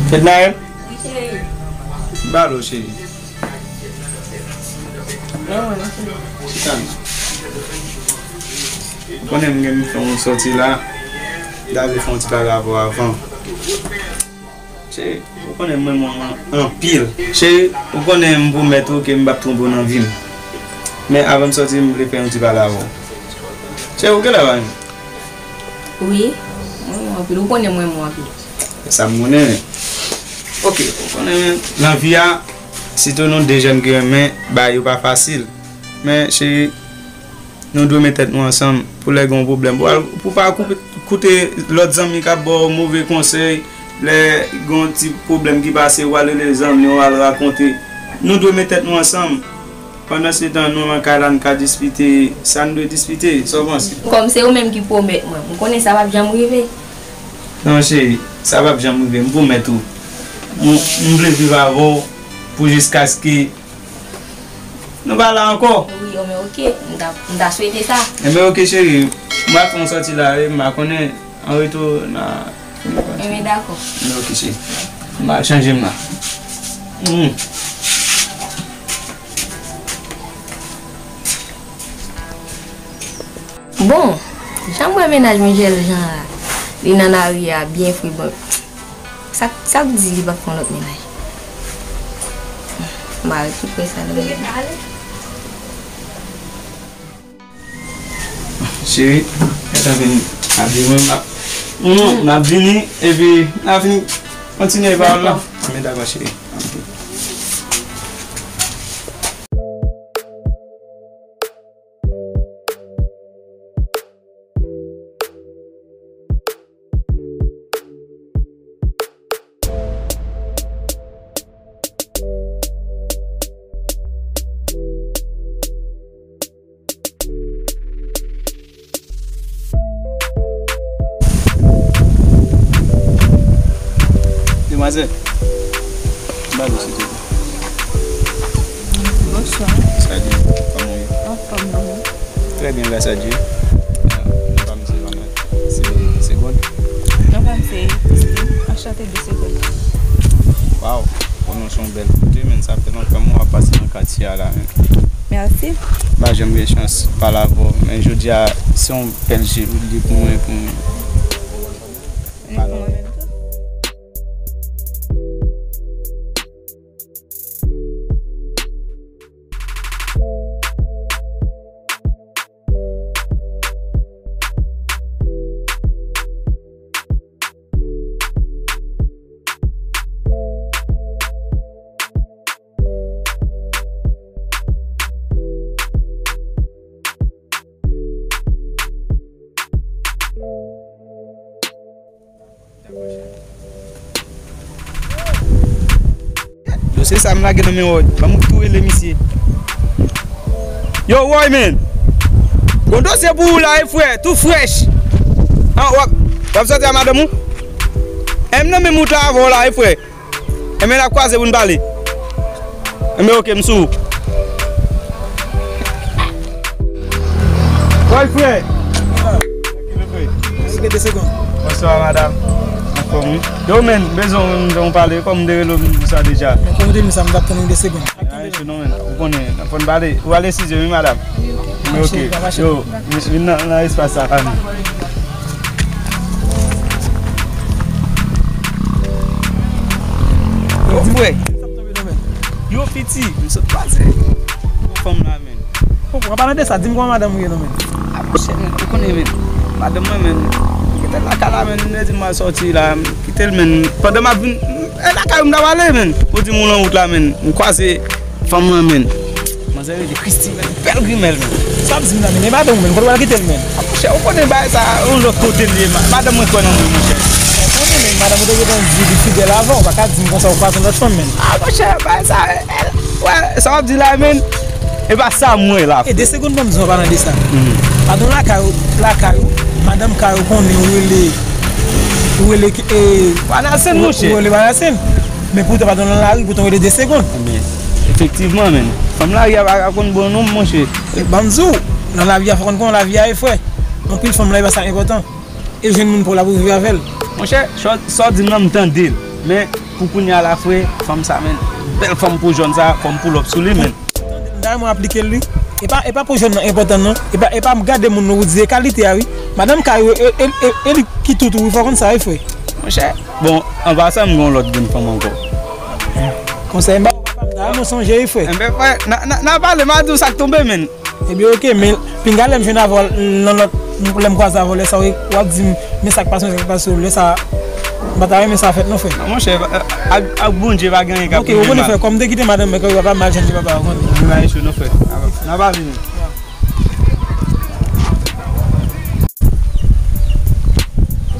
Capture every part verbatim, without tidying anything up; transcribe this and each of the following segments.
Fednaelle? Wi, cheri. Balo, cheri. Mwen, mwen, cheri. Chita non. Ou konnen m gen pou fè yon sòti la. M ta vle fè yon ti pale avè w avan. Cheri, ou konnen mwen, mwen, mwen, anpil. Cheri, ou konnen m pwomèt ou ke m p ap twonpe w nan vi m. Men avan m sòti, m vle fè yon ti pale avè w. Cheri, ou genlè renmen m? Wi, mwen, mwen anpil. Ou konnen mwen, mwen anpil. Sa m konnen. Oke, ou konnen, men, nan vi a, sitou nou de jèn ki renmen, bagay yo pa fasil. Men, cheri, nou dwe met tèt nou ansanm pou lè gen yon pwoblèm. Pou al, pou pa koupe, koute lòt zanmi k ap ba w move konsèy, lè gen yon ti pwoblèm ki pase, w al rele zanmi w, w al rakonte. Nou dwe met tèt nou ansanm. Pandansetan, nou nan kay la, n ka diskite sa n dwe diskite. Sa w panse? Kòm se ou menm ki pwomèt mwen, m konnen sa p ap janm rive. Non, cheri, sa p ap janm rive. M pwomèt ou. M, m vle viv avè w pou jiskaske nou pa la ankò. Wi, o, men oke. M ta, m ta swete sa. Enben, oke, cheri. M ap fè yon sòti la, wi, m pa konnen. An retou, n a fini pati. Enben, dakò. Enben, oke, cheri. M al chanje m la. Hmm. Bon, jan m wè mennaj Michel Jean a, li nan lari a byen fre, bon. Sa, sa k di li p ap fè yon lòt mennaj? M a ret tou prè sa nan men. Cheri, gentan vin ap di mwen, m ap, mm, m ap vini, epi n a fin kontinye pawòl la. Dakò. Men dakò, cheri. Ok. Demwazèl, ba l silvouplè. Bonswa. Sa di, kòman w ye? Anfòm, non? Trè byen, gras a Dye. Ah, non pa m se Vanessa. Se Segond. Non pa m se Christine. Anchante, de Segond. Waw, konnen w se yon bèl kote, men sa fè lontan mwen ap pase nan katye a la, men. Mèsi. M pa janm gen chans pale avè w, men jodi a, se yon bèl je li pou mwen, pou mwen. Li pou mwen menm tou. Yo, se sa m lage nan men w. Ban m tou rele misye. Yo, Roy, man. Gon dosye pou ou la, wi, frè. Tou frèch. Ah, w ap, w ap sòti a madanm ou? M nan menm wout la avè w la, wi, frè. Enben, n ap kwaze pou n pale. Enben, oke, m sou ou. Woy, frè. Bonswa, madanm. Anfòm, wi. Yo, men, m bezwen w, m bezwen w pale. Kòm m te rele w, m di w sa deja. Men kòm w te di m sa, m t ap tann ou de segonn. Ay, se non, men. Ou konnen, fò n pale. Ou ale size, wi, madanm. Men, oke. Yo, vin, vin nan, nan espas sa, ann. Yo, frè. Yo, piti, m sot pase. Fanm la, men. Bon, an palan de sa, di m kòman madanm ou ye non, men. Ah, monchè, men, ou konnen, men. Madanm mwen, men. Kite l lakay la, men. Li di m al sòti la, m kite l, men. Pandan m ap vin, e lakay ou m t ap ale, men. Ou di m ou nan wout la, men. M kwaze fanm lan, men. Manzè rele Christine, men. Bèl grimèl, men. Sa w ap di m la, men. E madanm ou, men. Kote w al kite l, men? Ah, monchè, ou konnen bagay sa, yon lòt kote l ye. Ma-, madanm mwen kwè nan mwen, monchè. Ou konnen, men, madanm ou te gentan di li fidèl avè w. Ou pa ka di m konsa, ou kwaze yon lòt fanm, men. Ah, monchè, bagay sa, e, e, wè, sa w ap di la, men. E pa sa mwen la. E de segonn ban m di w an palan de sa. Mhm. Madanm lakay ou, lakay ou, madanm kay ou konnen ou rele, ou rele, e, Panasèn, ou, monchè. Ou rele Panasèn. Men poutan madanm nan lari, poutan ou rele de segonn. Men, efektivman, men. Fanm lari a pa ka konn bon non, monchè. E ban m di w, nan lavi a fò konn kòman lavi a ye, frè. Anpil fanm la, e pa sa enpòtan. E jwenn moun pa w la pou viv avè l. Monchè, sa, sa w di m nan, m tande l. Men, pou kounye a la, frè, fanm sa, men, bèl fanm po jòn sa, fanm pull up sou li, men. M ta renmen aplike l, wi. E pa, e pa po jòn nan enpòtan, non. E pa, e pa m gade moun, non, ou di e kalite a, wi. Madanm Kay, e, e, e, e li ki tout, wi, fò konn sa, wi, frè. Monchè, bon, anba sa, m gen yon lòt grenn fanm ankò. Konsèy m ba ou, papa, m ta renmen sonje, wi, frè. Enben, frè, n a, n a, n a pale, m a di w sa k tonbe, men. Ebyen, oke, men pinga lè m jwenn avè w nan lòt, lè m kwaze avè w, lè sa w ap di m, men sa k pase w, sa k pase w, lè sa, m pa ta renmen sa fèt non, frè. Non, monchè, ak, ak Bondye pa gen anyen k ap rive mal. Oke, ou konnen, frè, kòm m te kite madanm mwen, kòm yo pa mal chanje, papa, ou konnen. N a echwe non, frè. N a pale, men.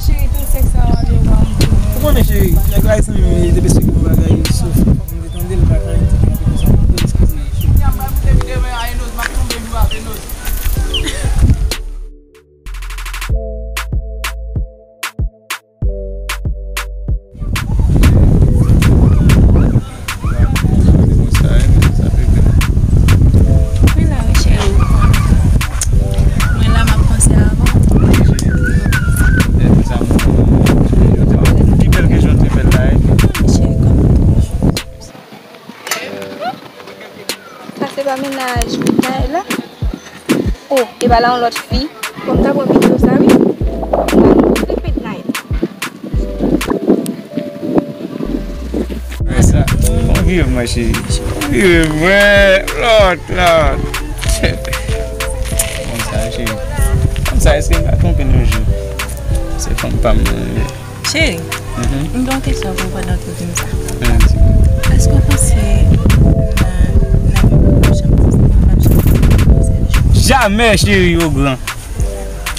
Cheri, tout sèks sa w ale w ap di. Ou konnen, cheri, nèg la, e sanble m te bezwen yon bagay sou fòk m te tande l, m pa ka di l konsa, m te eskize, cheri. Mwen la wi, cheri. Mwen la, m ap panse avè w. Pi bèl ke jodi, bèl la, wi. Cheri, kòm toujou. Sa se pa mennaj Midnight la? Oh, e pa la yon lòt fi. Bon, m ta pran videyo sa, wi. Repeat night. Mwen sa, bon vire mwen, cheri. Bon vire mwen, lòt, lòt. Bon, sa, cheri. Fanm sa, èske m pa twonpe nou jou? Se fanm pa m nan, wi. Cheri, m gen yon kesyon pou ou pandan ke w di m sa. Èske w panse nan, nan vi m, w ap janm, w ap janm twonpe yon sèl jou? Jamè, cheri, o gran.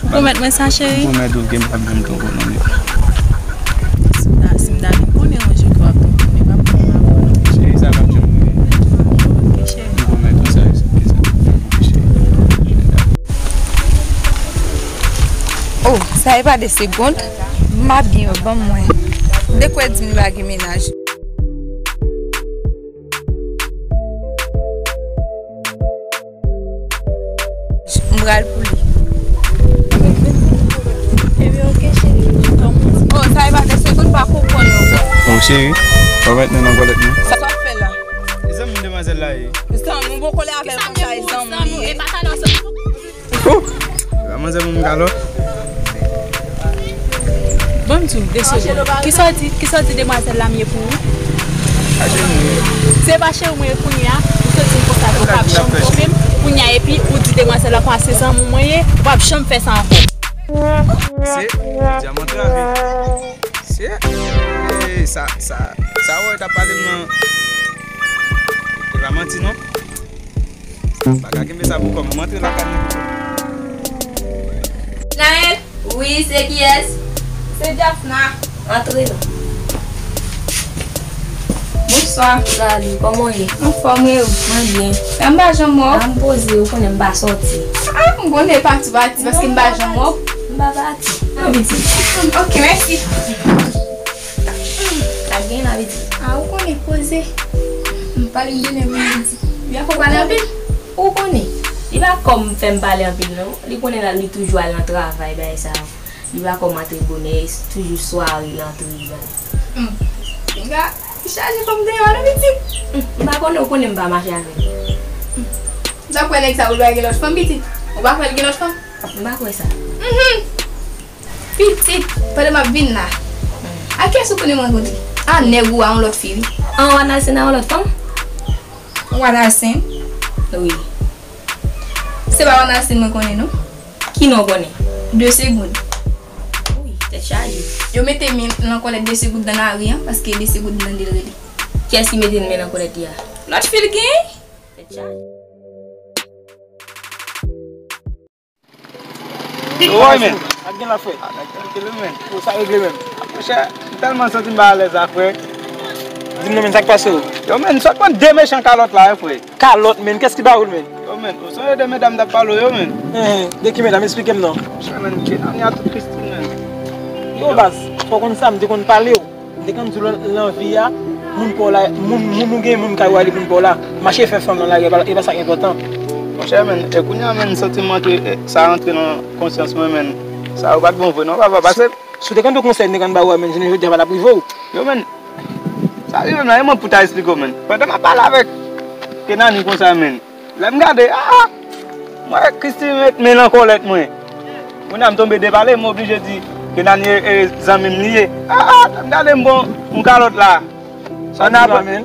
Ou pwomèt mwen sa, cheri? M pwomèt ou ke m p ap janm twonpe w non, men. Si m ta, si m ta vin konnen yon jou ke w ap twonpe m, men pa pwoblèm avè w non. Cheri, sa p ap janm rive. Ok, cheri. M pwomèt ou sa, cheri. Oh, sa e pa de segond. M ap gen yo, ban m wè. De kwè di m li pa gen mennaj. M pral pou li. Ebyen, oke, cheri. Oh, sa e pa de segond, pa konprann non. Bon, cheri, pa mèt nan nan kòlèt non. Sa w ap fè la? E zanmi demwazèl la ye. Zanmi, ou poko lè avè l konsa, e zanmi ye. Ou, la manzè moun kalòt. Ban m di w, desole. Kisa w di, kisa w di demwazèl la m ye pou ou? Se pa cheri mwen ye kounye a, ou te di m konsa ke w p ap janm twonpe m. Kounye a, epi ou di demwazèl la konsa se zanmi mwen ye, ou p ap janm fè sa ankò. Se, jodi a m antrave. Se, e, sa, sa, sa w wè t ap pale m nan. E pa manti non. Pa ka kenbe sa pou kò m. M antre lakay mwen pito. Naël? Wi, se kiyès? Se Jafna. Antre non. Bonswa. Salut, kòman w ye? Anfòm, e ou? Mwen byen. Sa m pa janm wè w? A, m poze, ou konnen m pa sòti. A, m konnen pati w pati, paske m pa janm wè w. M pa pati. Non, pitit. Ok, mèsi. Sa k gen la, pitit? A, ou konnen poze. M pale m de nèg mwen, pitit. Li ap fè w pale anpil? Ou konnen, li pa kòm fè m pale anpil non. Li konnen la, li toujou al nan travay, bagay sa yo. Li pa kòm antre bonè, toujou sware l antre, bagay. Hmm. Pinga, li chaje fanm deyò a non, pitit. Hmm, m pa konnen, ou konnen m pa mache avè l. Hmm. Sa kwè nèg sa pou l pa gen lòt fanm, pitit? Ou pa kwè l gen lòt fanm? M pa kwè sa. Mhm. Pitit, pandan m ap vin la, a kiyès ou konnen m rankontre? A, nèg ou a yon lòt fi, wi. An, Wanalsen a yon lòt fanm? Wanalsen? Wi. Se pa Wanalsen mwen konnen, non. Ki non w konnen? De Segond. Wi, tèt chaje. Yo mete men nan kòlèt De Segond nan lari a, paske De Segond tande l rele. Kiyès ki mete men nan kòlèt li a? Lòt fi l genyen. Tèt chaje. Woy, men. Ak gen la, frè. Ak gen la, men. Pou sa regle menm. Monchè, m tèlman santi m pa alèz la, frè. Di m non, men, sa k pase w? Yo, men, sot pran de mechan kalòt la, wi, frè. Kalòt, men, kès ki ba ou l, men? Yo, men, ou sonje de medam t ap pale w yo, men? Enhen, de ki medam? Esplike m non. Monchè, men, Kenania tout Christine, men. Yo, baz, fò w konn sa, m te konn pale w. M te konn di w lan, lan vi a, moun pa w la, moun, moun ou gen, moun kay ou a li moun pa w la. Mache fè fanm nan lari, e pa, e pa sa k enpòtan. Monchè, men, e kounye a, men, santi m antre, e, sa rantre nan konsyans mwen, men. Sa yo pa t bon vre, non, papa, pase. Si w te konn tout konsèy m te konn ba ou a, men, jounen jodi a pa t ap rive w. Yo, men, Sa rive m la, e mwen pou ta esplike w, menn. Pandan m ap pale avèk Kenani konsa, menn, lè m gade, ah, m wè Christy met men nan kòlèt mwen. Kounye a m tonbe depale, m oblije di Kenani e, e zanmi m li ye. Ah, ah, lè m gade m bon, yon kalòt la. Sa ap dure, menn.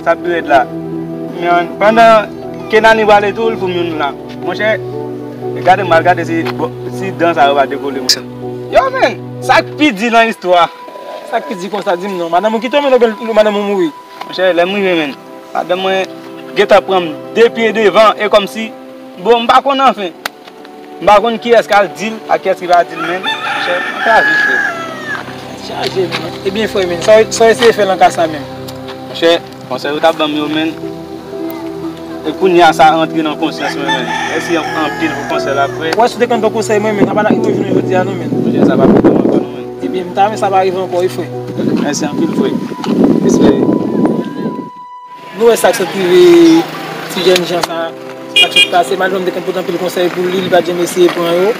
Sa ap dure la. Men, pandan Kenani prale tou, l pou m youn la. Monchè, gade m al gade si, bon, si dan sa yo pa dekole, monchè. Yo, menn, sa k pi di nan istwa? Sa k pi di konsa, di m non. Madanm ou kite w, menn, oubyen madanm ou mouri? Monchè, lè m rive, menn, madanm mwen gentan pran m de pye devan, e kòmsi, bon, m pa konn anfen. M pa konn kiyès k al di l ak kiyès ki pa di l, menn. Monchè, anklave, frè. Chaje, menn. Ebyen, frè, menn, sa w, sa w eseye fè nan ka sa menm? Monchè, konsèy ou t ap ban m yo, menn. E kounye a, sa rantre nan konsyans mwen, menn. Mèsi an-, anpil pou konsèy la, frè. Wè, si w te konn pran konsèy mwen, menn, apa n ap rive jwenn jodi a, non, menn. Monchè, sa p ap rive ankò, non, menn. Ebyen, m ta renmen sa pa rive ankò, wi, frè. Mèsi anpil, frè. Respè. Nou wè sa k sot rive ti jènjan sa, sa k sot pase. Madanm te konn pote anpil konsèy pou li, li pa t janm eseye pran yo.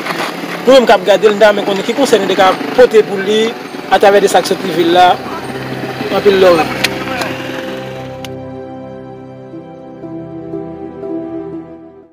Nou menm k ap gade l, n ta renmen konnen ki konsèy nou te ka pote pou li atravè de sa k sot rive l la. Anpil love.